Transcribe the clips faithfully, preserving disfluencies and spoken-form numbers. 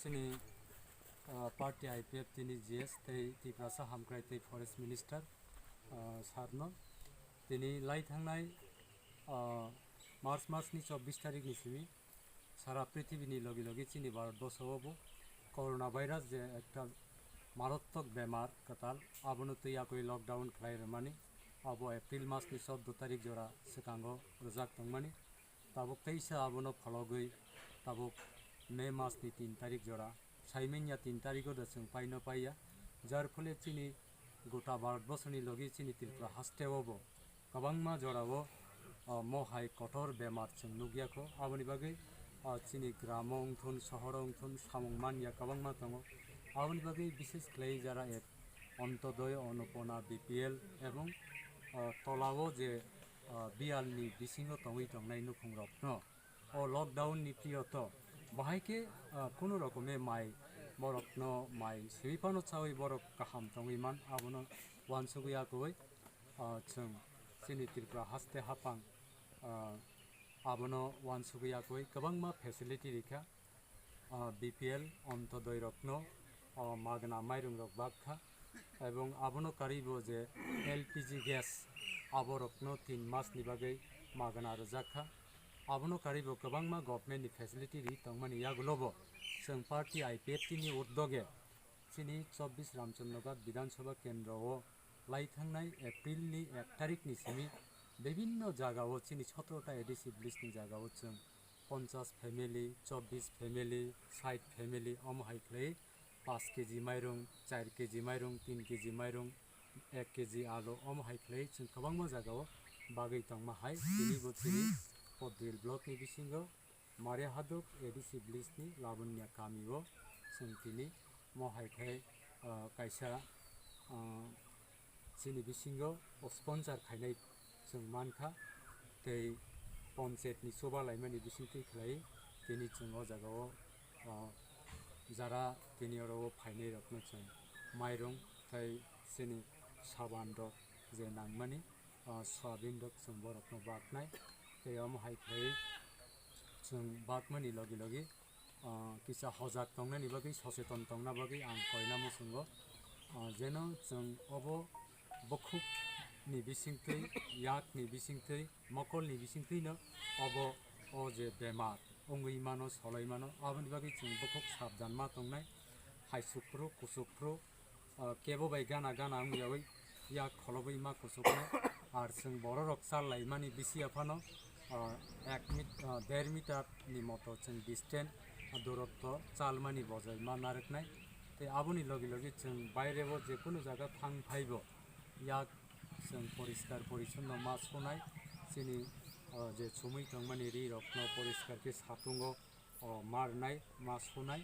Chini, ah, party I P F T ni G S tei Tiprasa Hamkrai tei Forest Minister, ah, sir no tini lai thangnai, ah, March mas ni chobbish tarik ni simi sara prithibini logi logi chini Bharat borso o bo corona virus je ekta marattok bemar kwtal, abono twi yakwi lockdown khlai rwmani, abo April mas ni chordo tarik jora swkango rwjak tongmani. Tabuk teisa abono phologwi tabuk May mas ni tin tarik jora, saimanya tin tariko da chwng paino paiya, jar phole chini gota Bharat borsoni logi chini Tripura haste o bo kwbangma jorao, o, mohai kotor bemar chwng nukya kho. Aboni bagwi, o, chini gramo wngthun, sohoro wngthun, samung manya kwbangma tongo. Aboni bagwi bises khlai jara ek Antyodoi, Annapurna, B P L ebong, o, tolao je, o, biyalni bisingo tongwi tongnai nukhungrokno o lockdown ni period o bahai khe, ah, kunu rokome mai borokno mai simi phano chawi borok kaham tongwi man, abono uansugwi yakwi, ah, chwng chini Tripura haste haphang, ah, abono uansugwi yakwi kwbangma facility rikha, ah, B P L Antyodoi rokno, ah, magna mairung rok bak kha. Ebong abono karwibo je L P G gas, aborokno tin masni bagwi magna rwjak kha. Abono karwibo kwbangma government ni facility ri tongmani yagulobo chwng party I P F T ni uddoge chini chobbish Ramchandroghat Bidhan Sabha kendro o lai thangnai April ni ek tarik ni simi bibinno jaga o chini sotro ta A D C village ni jaga o chwng ponchas family, chobbish family, sait family, omo hai khlai paanch K G mairung, char K G mairung, tin K G mairung, ek K G alu, omo hai khlai chwng kwbangma jagao bagwi tongma hai. Tini bo chini Podbil block ni bisingo Maria Haduk A D C village ni Labunya kami o chwng tini mo hai khlai, ah, kaisa, ah, chini bisingo o sponsor khainai chwng mankha, tei ponchayat ni chuba laimani bisingtwi khlai tini chwng o jaga o, o, jara tini oro o phainai rokno chwng mairung tei chini saban rok je nangmani, o, soyabin rok chwng borokno baknai, tei omo hai khlai chwng bakmani logi logi, ah, kisa hojak tongnani bagwi, soseton tongna bagwi ang koina muchungo. Ah, jeno chwng obo bukhuk ni bisingtwi, yak ni bisingtwi, mokol ni bisingtwi no obo o je bemar wngwi mano, solai mano, aboni bagwi chwng bukhuk sabdan ma tongnai, hai sukphru, kusukphru, ah, kebo bai gana gana wng yawi yak kholobwi ma kusuknai. Ar chwng bororok chal laimani bisi aphano, ah, ek mit-, ah, der meter ni moto chwng distance, ah, durotto chalmani bojai ma narwknai. Tei aboni logi logi chwng bairebo je kunu jaga thang phaibo yak chwng poriskar porichonno ma sunai. Chini, ah, je chumui tongmani ri rokno poriskar khe satungo o marnai, ma sunai,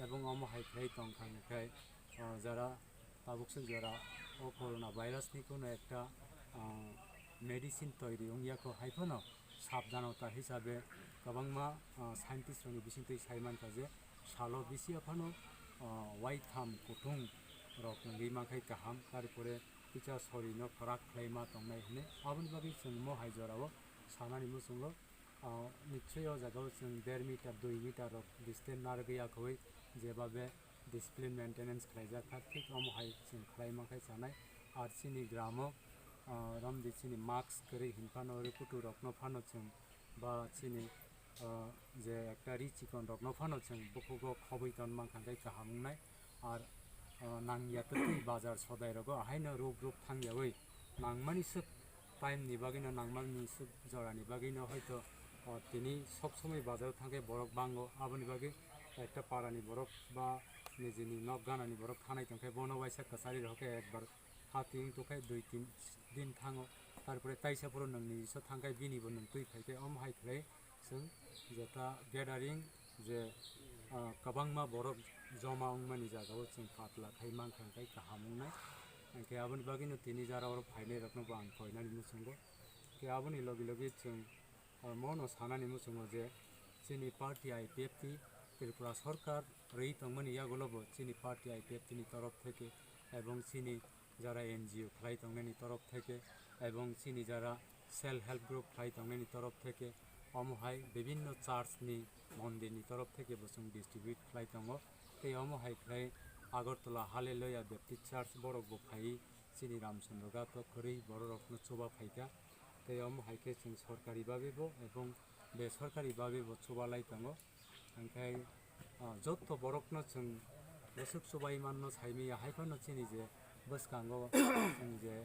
ebong omo hai khlai tongkha, hwnkhe, o, jara tabuk se jora o corona virus ni kuno ekta, o, medicine toiri wngya kho, hai phano sabdanota hisabe kwbangma, o, scientist rokni bisingtwi sai mankha je salo bisi aphano, o, waitham kuthung rok wngwi mankha kaham, tarpore kisa sorino kwrak khlai ma tongnai hwnwi. Aboni bagwi chwng mo hai jorao sanani muchungo. Ah, nichoi o jaga o chwng der meter, dui meter rok distance narwgwi yakhwui jebabe discipline maintenance khlaijak kha, thik omo hai chwng khlai mankha sanai. Ar chini gramo, ah, romdi chini mask kwrwi hinphano rwkutu rokno phano chwng ba chini, ah, je ekta ri chikon rokno phano chwng bukhugo khobwi ton mankha khe kaham wngnai. Ar, ah, nangya twtwi bazar sodai rogo ahaino ruk ruk thangyawi nangmani swk time ni bagwino, nangmani swk jora ni bagwino hoito, ah, tini sob somoi bazar o thangkhe borok bango, aboni bagwi ekta para ni borok ba nijini nok gana ni borok thanai tongkhe bono waisa kwchari rok khe ekbar ha twi wng tongkhe dui tin din thango, tarpore taisa phuru nwng niji so thangkhe bini bo nwng twi phaikhe omo hai khlai. Chwng jeta gathering je, ah, kwbangma borok joma wngmani jagao chwng patla khai mankha, hwnkhe kaham wngnai. Hwnkhe aboni bagwino tini jara oro phainai rokno bo ang koinani muchungo. Hwnkhe aboni logi logi chwng, ah, mono sanani muchungo je chini party I P F T Tripura Sarkar rwi tongmani yagulo bo chini party I P F T ni torof theke ebong chini jara N G O khlai tongnani torof theke ebong chini jara self help group khlai tongnani torof theke Omo hai bibinno church ni mondir ni torof theke bo chwng distribute khlai tongo. Tei omo hai khlai Agartala Hallelujah Baptist Church borok bo phai chini Ramchandra Ghat o kwrwi borok rokno chuba phaikha. Tei omo hai khe chwng sorkari babe bo ebong besorkari babe bo chuba lai tongo. Hingkhe, ah, jotto borokno chwng bwswk chubai manno saimaya, hai phano chini je bwskango chwng je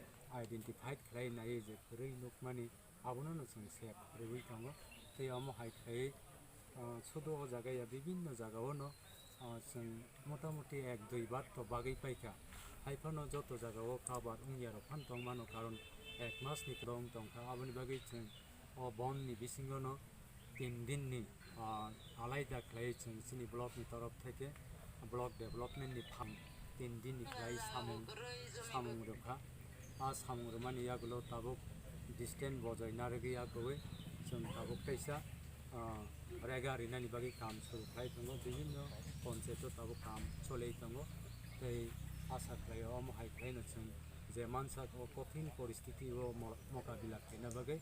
identified khlai nai je kwrwi nukmani, abono no chwng sep rwui tongo. Tei omo hai khlai, ah, sudu o jaga ya bibinno jaga o no, ah, chwng motamuti ek dui bar to bagwi paikha. Hai phano joto jaga o cover wngya rok phano tong mano, karon ek mas ni kwbang tongkha, aboni bagwi chwng o bond ni bisingo no tin din ni, ah, alaida khlai chwng chini block ni torof theke block development ni phang tin din ni khlai samung, samung rwkha. A samung rwmani yagulo tabuk distance bojai narwgwi yaguwi chwng tabuk teisa, ah, rega rinani bagwi kam suru khlai tongo, bibinno ponchayato tabuk kam cholai tongo. Tei asa khlai omo hai khlaino chwng je mansak o kothin poristiti o mo-, mokabila khaina bagwi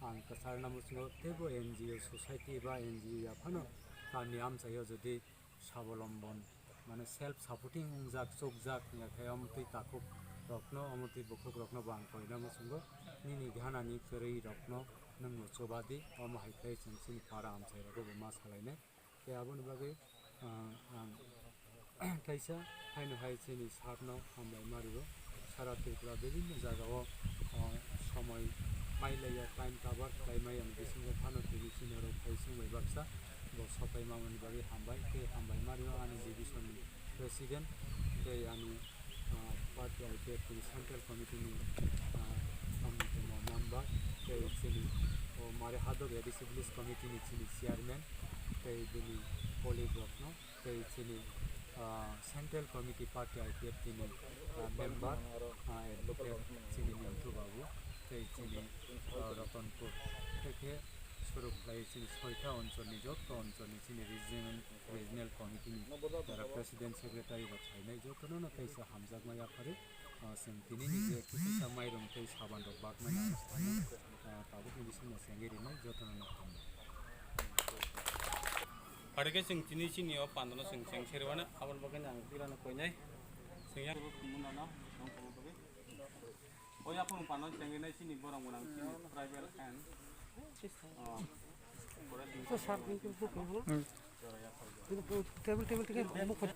ang kwcharna muchungo teibo N G O society ba N G O ya phano tamni amchaio jodi sabolombon mane self supporting wngjak chukjak ya khe omo twi takhuk rokno omo twi bukhuk rokno bo ang koina muchungo nini ghanani kwrwi rokno nwngno chubadi omo hai khe chwng chini para amchai rogo bo ma salainai. Tei aboni bagwi, ah, ang kaisa haino hai chini sir no hambai ma rio. Sara Tripura bibinno jaga o, ah, somoi pailaiya, time cover khlai maya ni bisingo phano tini chini oro phai sung bai baksa bo sopai mamani bagwi hambai tei hambai ma rio ani division ni president tei ani ah, party I P F ni Central Committee ni, ah, tamo tamo member, tei chini o Mare Hadok A D C Village Committee ni chini chairman, tei bini colleague rokno, tei chini, ah, Central Committee Party I P F T ni, ah, member, ah, advocate chini Mintu Babu, tei chini, ah, Ratanpur, tei khe suruk khlai chini soita onchol ni joto onchol ni chini regional Regional Committee ni jara President Secretary rok phainai jotono no teisa hamjakma yaphari, ah, chwng tini ni je kisa mairung tei saban rok bakmani ang sano, ah, tabuk ni bisingo chengwi rinai jotono no hambai. Phari khe chwng tini chini o pandano chwng cheng serwano aboni bagwi ang pirano koinai. Chwng ya. O yaphang pano chengwi nai chini borok mwnang chini tribal and, ah, forest. Table, table, table, table.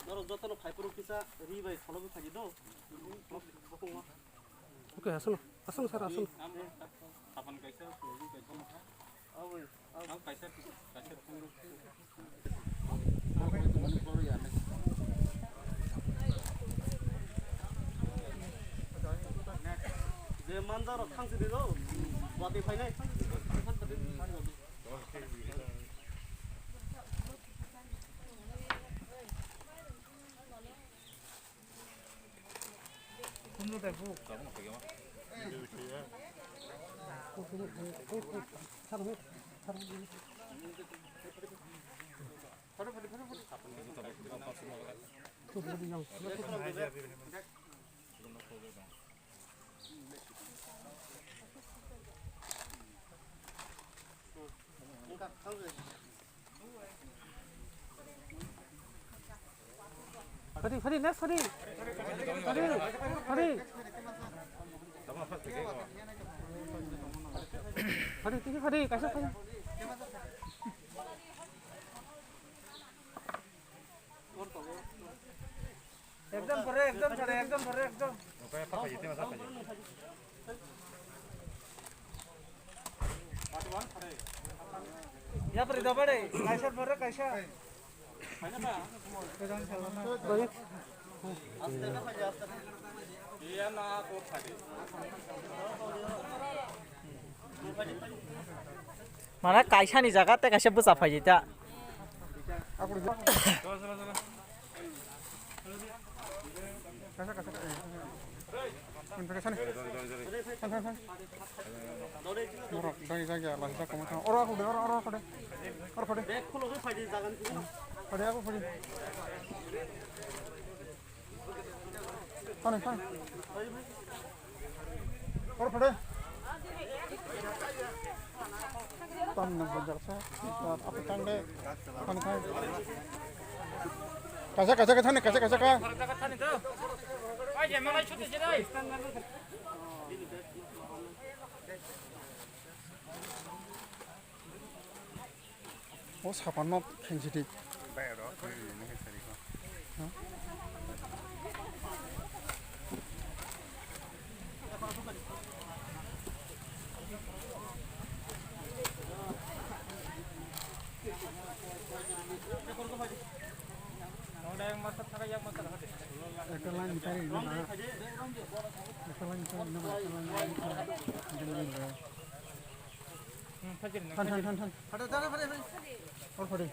Norok jotono phaiphuru kisa ri bai kholobo phaidi do. Okay, asono, asono sir, asono. Je manjaro thangsi di do, wati phainai. Phari, phari, next phari. Phari, phari. Phari, tini phari, kaisa phari. Ekjon phari, ekjon phari, ekjon phari, ekjon. Yapri dabare, kaisa phari, kaisa. Mana kaisa ni jaga te kaisa bwsa phai ta. Borok dagi dagi alai jak koma thang. Oro ako de, oro, oro ako de. Oro phade. Phade ako phade. Thani, thani. Or phade. Tam nang bonjak sa. Apa tang de. Thani, thani. Kaisa, kaisa, kaisa, thani, kaisa, kaisa, ka. O sapanno khensi di. Ekta line tari na ba. Ekta line tari na ba. Ekta line tari na ba. Than, than, than, than. Or phade.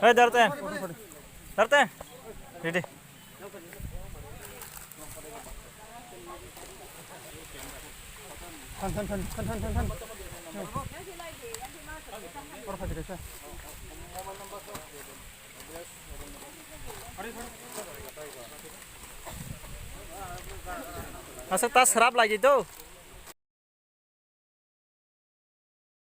Hey, darte. Darte. Ready. Than, than, than, than, than, than, than. Or phade kaisa. Asa ta srap lagi to.